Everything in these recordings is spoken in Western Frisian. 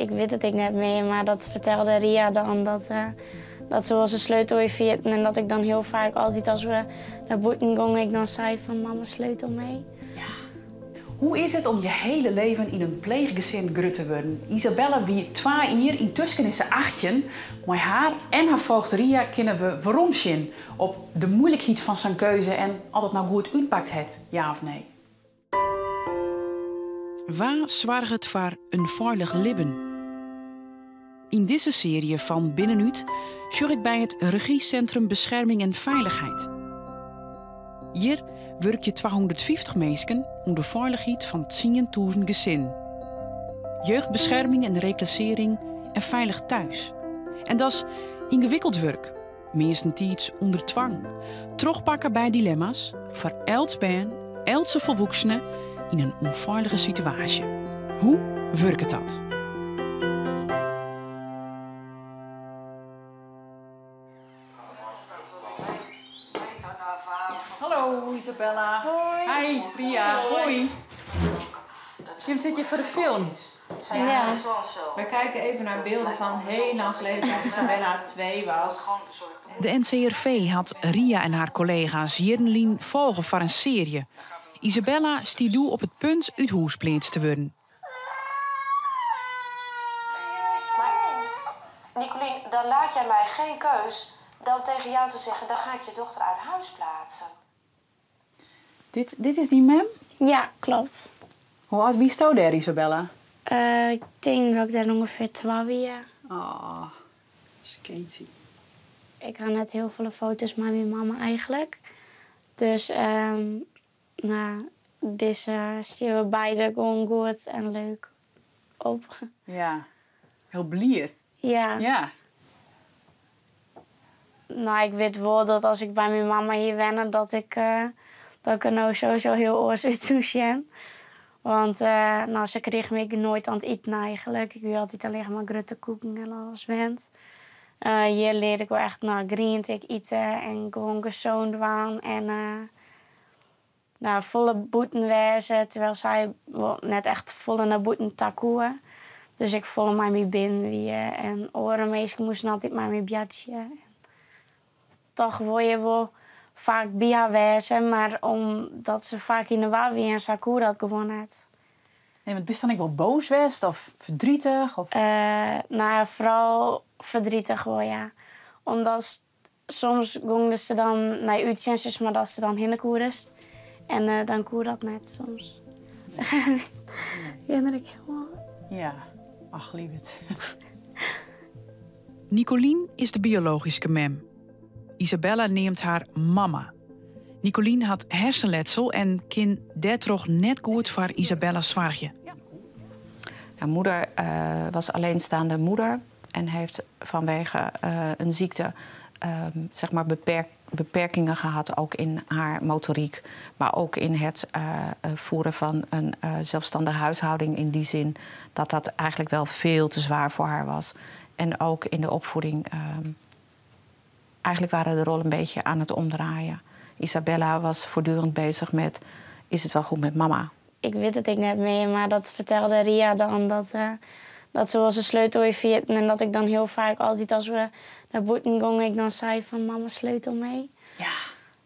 Ik wit it ek net mear, mar dat fertelde Ria dan, dat, dat se wolris de sleutel weer ferjitten en dat ik dan hiel faak altyd as we nei bûten gongen, ik dan sei fan mama sleutel mee. Hoe is it om je hiele leven yn in pleechgesin grut te wurden? Isabella wie twa jier, yntusken is se 18. Mei har en har voogd Ria kinne we weromsjen op de muoilikheid fan sa'n keuze en oft it no goed útpakt hat, ja of nee. Wa soarget foar in feilich libben? Yn dizze searje fan Binnenút sjoch ik by it Regiecentrum Bescherming en Veiligheid. Hjir wurkje 250 minsken oan de feilichheid fan 10.000 gesinnen. Jeugdbescherming en reclassering en Veilig Thuis. En dat is yngewikkeld wurk, meastentiids ûnder twang. Trochpakke by dilemma's foar elts bern, eltse folwoeksene yn in ûnfeilige situaasje. Hoe wurket dat? Hallo Isabella. Hoi. Hi Ria. Hoi. Jim sitte hjir foar de film. Ja. We kijken even naar beelden van heel lang geleden toen Isabella 2 was. De NCRV hat Ria en har kollega's jierren folge foar in searje. Isabella stie doe op it punt út hûs pleatst te wurden. Maar Nicolien, dan laat jij mij geen keus dan tegen jou te zeggen, dan ga ik je dochter uit huis plaatsen. Dit, dit is dyn mem? Ja, kloppet. Hoe âld wiesto dêr, Isabella? Ik tink dat ik dêr ûngefear twa wie. Oh, skeetje. Ik ha net hiel folle foto's mei myn mama eigentlik. Dus no, dizze steane we beide gewoan goed en leuk op. Ja, hiel blier. Ja. Ja. No, ik wit wol dat as ik by myn mama hjir wenne, dat ik der no sowieso hiel oars út soe sjen. Want no, se krige my noait oan it iten eigentlik. Ik wie altyd allinnich mar grutte koeken en alles wend. Hjir learde ik wol echt, no, griente ite en gewoan gesûn dwaan. En no, folle bûten wêze, terwijl sy wol net echt folle nei bûten ta koe. Dus ik folle mei my binnen wie en oare minsken moasten altyd mei my boartsje. Toch wol je wol faak by har wêze, mar omdat se faak yn 'e war wie en sa koe dat gewoan net. Nee, want bist dan ek wol boas west of verdrietig? Of? No, foaral verdrietig wol, ja. Omdat soms gongen se dan nei útsjen, mar dat se dan hinne koest. En dan koe dat net soms. Ja, ik helemaal. Ja, ach, lieverd. Nicolien is de biologyske mem. Isabella neamt har mama. Nicolien hat hersenletsel en kin dêrtroch net goed foar Isabella soargje. Ja, moeder was alleenstaande moeder en heeft vanwege een ziekte zeg maar beperkingen gehad, ook in haar motoriek, maar ook in het voeren van een zelfstandige huishouding in die zin dat dat eigenlijk wel veel te zwaar voor haar was. En ook in de opvoeding, eigenlijk waren de rollen een beetje aan het omdraaien. Isabella was voortdurend bezig met, is het wel goed met mama? Ik wit it ek net mear, mar dat fertelde Ria dan, dat se wolris de sleutel weer ferjitten en dat ik dan hiel faak altyd as we nei bûten gongen, ik dan sei fan mama sleutel mee.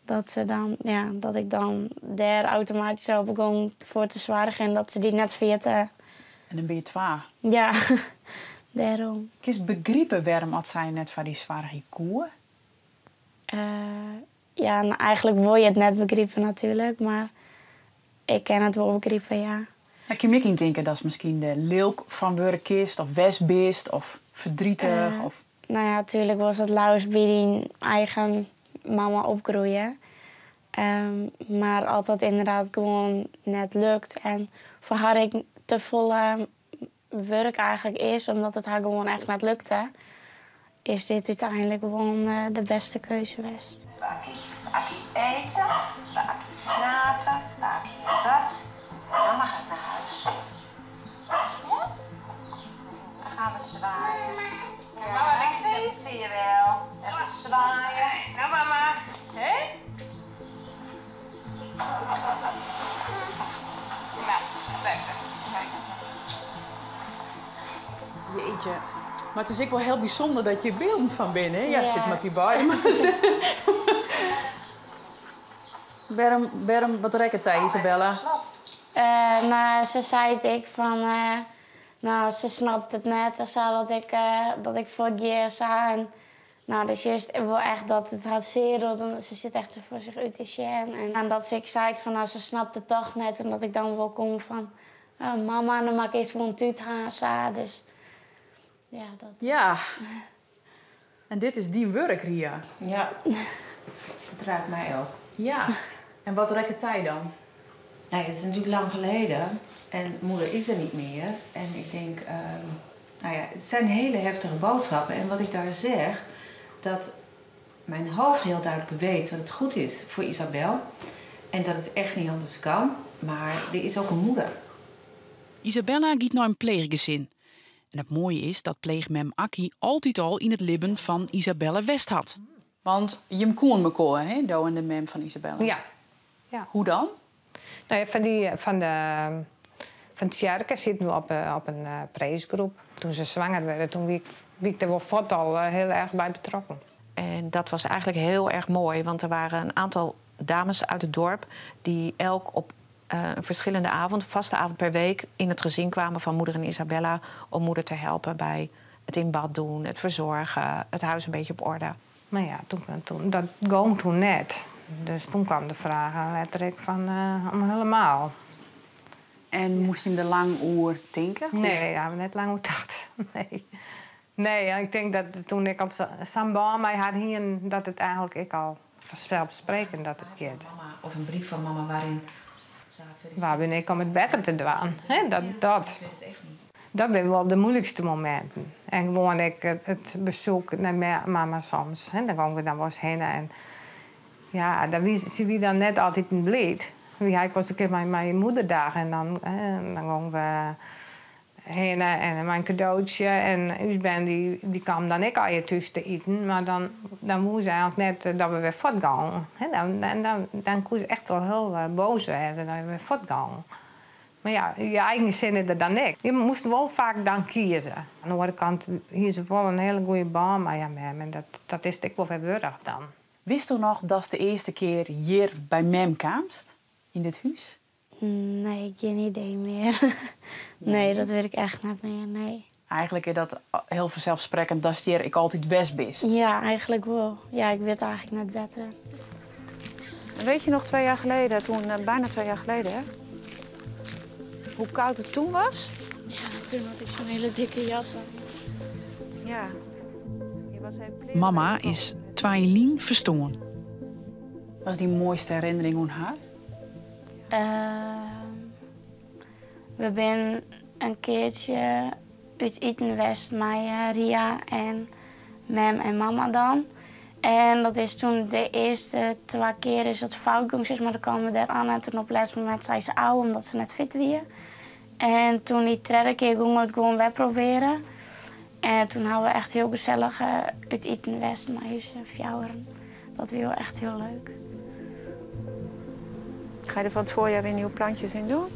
Dat se dan, ja, dat ik dan dêr automatysk op begûn foar te soargjen en dat se dy net ferjitte. En dan binne je twa. Ja, dêrom. Kinst begripe wêrom as sy net foar dy soargje koe? Ja, no, eigentlik wol je it net begripe natuerlik, mar ik kin it wol begripe, ja. Ja, kin my ek yntinke datst miskien der lilk fan wurde kinst of west bist of verdrietig of No ja, natuerlik wolst it leafst by dyn eigen mama opgroeie. Mar as dat ynderdaad gewoan net lukt en foar har ek te folle wurk eigentlik is, omdat it har gewoan echt net lukte, is dit úteinlik gewoan de bêste keuze west. Bakkie, bakkie eten, bakkie slapen, bakkie in bad. En dan mag ik naar huis. Ja? Dan gaan we zwaaien. Ja, dat zie je wel. Even zwaaien. Nou mama. Hé? Nou, lekker. Kijk. Jeetje. Mar it is ek wol hiel bysûnder dat hjir bylden fan binne, hè? Ja, sit mar by. Wêrom, wêrom, wat rekket dy, Isabella? No, se seit ek fan, no, se snapt it net en sa dat ik fuortgean sa. En no, dus just wol echt dat it har sear docht en se sit echt sa foar sich út te sjen. En dat se ek seit fan, no, se snapt it toch net en dat ik dan wol kom fan, mama, dan moat ik earst wol in tút ha en sa. Dus ja, dat. Ja. En dit is dyn wurk, Ria. Ja, het raakt mij ook. Ja. En wat rekket dy dan? Nou, het is natuurlijk lang geleden en moeder is er niet meer. En ik denk, nou ja, het zijn hele heftige boodschappen. En wat ik daar zeg, dat mijn hoofd heel duidelijk weet dat het goed is voor Isabel. En dat het echt niet anders kan. Maar er is ook een moeder. Isabella giet nei in pleechgesin. En it moaie is dat pleechmem Akkie altyd al yn it libben fan Isabelle west hat. Want jim koenen mekoar, hè, do en de mem fan Isabelle? Ja. Ja. Hoe dan? Nou ja, fan, dy, fan, de, fan tsjerke sieten we op in praysgroep. Doe't se swanger wie, doe wie ik der wol fuort al hiel erch by betrokken. En dat was eigenlijk heel erg mooi, want er waren een aantal dames uit het dorp die elk op een verschillende avond, een vaste avond per week, in het gezin kwamen van moeder en Isabella om moeder te helpen bij het in bad doen, het verzorgen, het huis een beetje op orde. Mar ja, toen, dat gong toen net. Dus toen kwam de fraach letterlik fan om hielendal. En moast jim der lang oer tinke? Nee, ja, net lang oer tocht. Nee. Nee, ik tink dat doe't ik al sa'n bân mei har hie, dat it eigentlik ek al fanselsprekend dat it giet. Mama, of in brief fan mama wêryn't se Wa bin ik om it better te dwaan? Hè, dat. Dat binne wol de muoilikste mominten. En gewoan ek it besyk nei mama soms. Hè, dan gongen we dan wolris hinne. En ja, dan wie, se wie dan net altyd bliid. Ik wie in kear mei moederdag en dan, hè, dan gongen we hinne en mei in kadootsje. En ús bern dy kamen dan ek al thús te iten. Mar dan woe se eigentlik net dat we wer fuortgongen. Hè, dan koe se echt wol hiel boas wêze dat we wer fuortgongen. Mar ja, je eigen sin is der dan ek. Je moast wol faak dan kieze. Oan de oare kant hie se wol in hiele goede bân mei har mem. En dat is ek wol wer wurdich dan. Witsto noch datst de earste kear hjir by mem kaamst? Yn dit hûs? Nee, gjin idee mear. Nee, dat wit ik echt net mear, nee. Eigentlik is dat hiel fanselssprekkend datst hjir ek altyd west bist. Ja, eigentlik wol. Ja, ik wit eigentlik net better. Weet je nog 2 jaar geleden, toen, bijna 2 jaar geleden, hè? Hoe koud het toen was? Ja, toen had ik zo'n hiele dikke jas oan. Ja. Je was even kleren Mama is twa jier lyn ferstoarn. Wat is dyn moaiste herinnering oan har? We binne in keartsje út iten west mei Ria en mem en mama dan. En dat is toen de earste twa kear is dat fout gien, sis mar. Dan kamen we dêr oan en toen op it lêste momint sei se ôf omdat se net fit wie. En toen dy tredde kear gongen we it gewoan wer probearjen. En toen ha we echt hiel gesellich út iten west mei ús fjouweren. Dat wie wol echt hiel leuk. Ga je er van het voorjaar weer nieuwe plantjes in doen?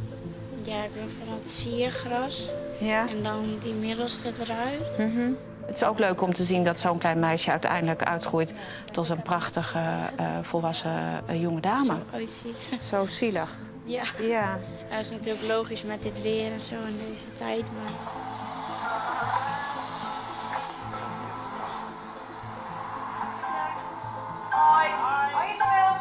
Ja, ik ben van het siergras. Ja. En dan die middelste eruit. Het is ook leuk om te zien dat zo'n klein meisje uiteindelijk uitgroeit tot een prachtige, volwassen jonge dame. Zo uitziet. Zo zielig. Ja. Ja. Dat is natuurlijk logisch met dit weer en zo in deze tijd. Maar... Hoi. Hoi Isabel.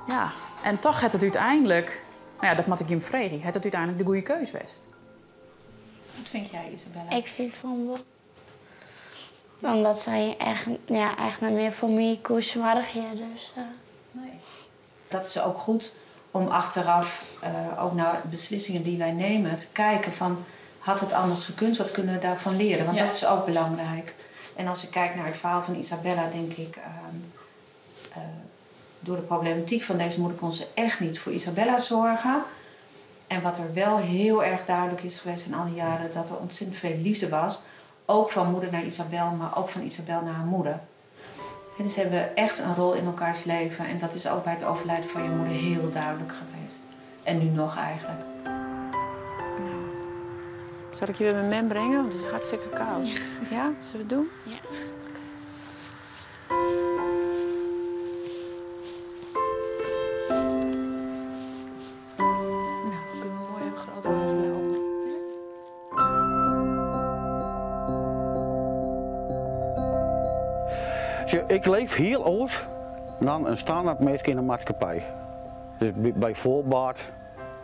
Ja, en dochs hat it úteinlik, no ja, dat moat ik jim freegje, hat it úteinlik de goede keus west? Wat vind jij, Isabella? Ik fyn fan wol. Omdat sy echt, ja, echt net mear foar my koe soargje. Dus. Nee. Dat is ook goed om achteraf ook naar beslissingen die wij nemen te kijken van had het anders gekund, wat kunnen we daarvan leren? Want dat is ook belangrijk. En als ik kijk naar het verhaal van Isabella, denk ik, door de problematiek van deze moeder kon ze echt niet voor Isabella zorgen. En wat er wel heel erg duidelijk is geweest in al die jaren, dat er ontzettend veel liefde was. Ook van moeder naar Isabel, maar ook van Isabel naar haar moeder. En dus hebben echt een rol in elkaars leven. En dat is ook bij het overlijden van je moeder heel duidelijk geweest. En nu nog eigenlijk. Nou, Zal ik je weer met mem brengen? Want het is hartstikke koud. Ja? Zullen we het doen? Ja. Nou, dan kunnen we mooi een groot rondje lopen. Ik leef hiel oars dan in standaard minske yn de maatskippij. Dus by voorbaat,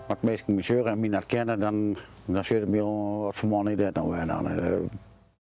as minsken my sjogge en my net kenne, dan, dan sizze se my, oh, wat foar man is dat no wer dan?